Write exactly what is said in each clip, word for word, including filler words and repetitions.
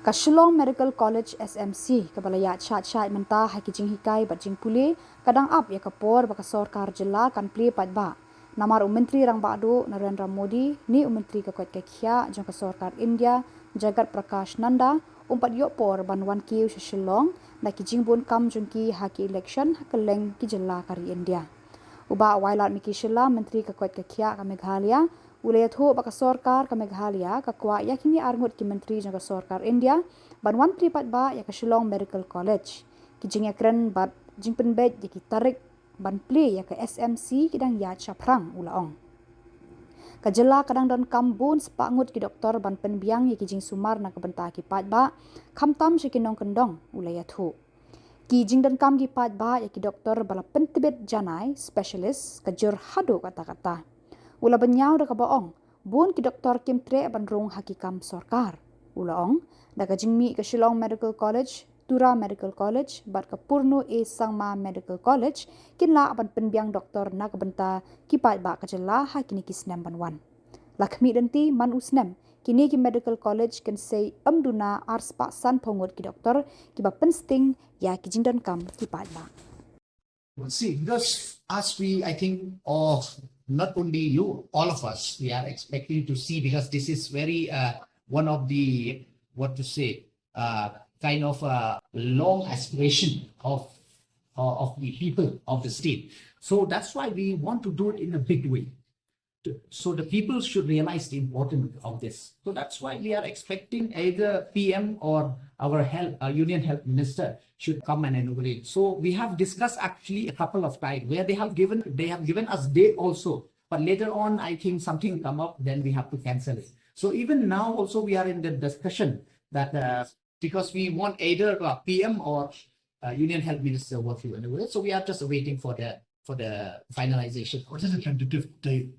Ka Shillong Medical College S M C, kaba la ïaid shad shad mynta ha ki jinghikai bad jingpule, ka dang ap ïa ka por ba ka sorkar jylla kan plie paidbah. Namar u Myntri Rangbah Duh Narendra Modi, ne u Myntri ka koit ka khiah jong ka sorkar India, Jagat Prakash Nadda, um pat ïoh por ban wan kiew sha Shillong, da ki jingbun kam jong ki ha ki election ha kylleng ki jylla ka ri India. U Bah Wailadmiki Shylla, Myntri ka koit ka khiah ka Meghalaya, u la ïathuh ba ka sorkar ka Meghalaya ka kwah ïa kine arngut ki myntri jong ka sorkar India ban wan plie paidbah ïa ka Shillong Medical College. Ki jingïakren bad jingpynbeit ïa ki tarik ban plie ïa ka S M C ki dang ïaid shaphrang, u la ong. Ka jylla ka dang donkam bun spah ngut ki doktor ban pynbiang ïa ki jingsumar na ka bynta ki paidbah, khamtam sha ki nongkyndong, u la ïathuh. Ki jingdonkam ki paidbah ïa ki doktor ba la pyntbit janai, specialist, ka jur haduh katta katta. U la bynñiaw da kaba ong, bun ki doktor kim treh ban rung ha ki kam sorkar. U la ong, da ka jingmih ka Shillong Medical College, Tura Medical College bad ka Purno A Sangma Medical College, kin lah ban pynbiang doktor na ka bynta ki paidbah ka jylla ha kine ki snem ban wan. La khmih lynti man u snem, kine ki medical college kin sei ym duna arspah sanphew ngut ki doktor kiba pynsting ïa ki jingdonkam ki paidbah. See, because as we, I think, of not only you, all of us, we are expecting to see, because this is very uh, one of the, what to say, uh, kind of a long aspiration of uh, of the people of the state. So that's why we want to do it in a big way. So the people should realize the importance of this. So that's why we are expecting either P M or our health, uh, Union Health Minister should come and inaugurate. So we have discussed actually a couple of times where they have given they have given us date also, but later on I think something come up, then we have to cancel it. So even now also we are in the discussion that uh, because we want either uh, P M or uh, Union Health Minister work to inaugurate. So we are just waiting for the for the finalization. What is the tentative date?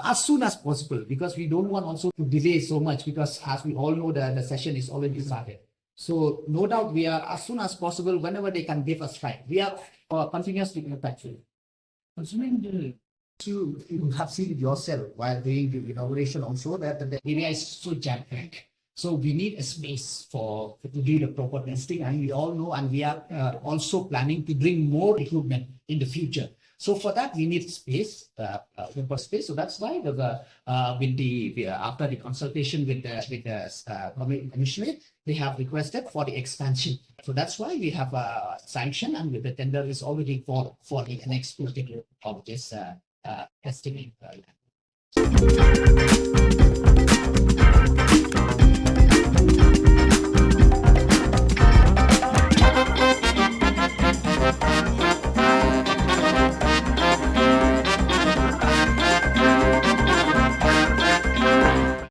As soon as possible, because we don't want also to delay so much, because as we all know, the, the session is already started. So no doubt we are, as soon as possible, whenever they can give us time. We are uh, continuously in touch with. Assuming the, you, you have seen it yourself while doing the inauguration also, that the area is so jam-packed. So we need a space for to do the proper testing, and we all know, and we are uh, also planning to bring more equipment in the future. So for that, we need space, uh, uh, open space. So that's why the, the uh, with the, the uh, after the consultation with the with the uh, commi- commissioner, they have requested for the expansion. So that's why we have a sanction, and the tender is already called for the next project of this uh, uh, testing. Uh,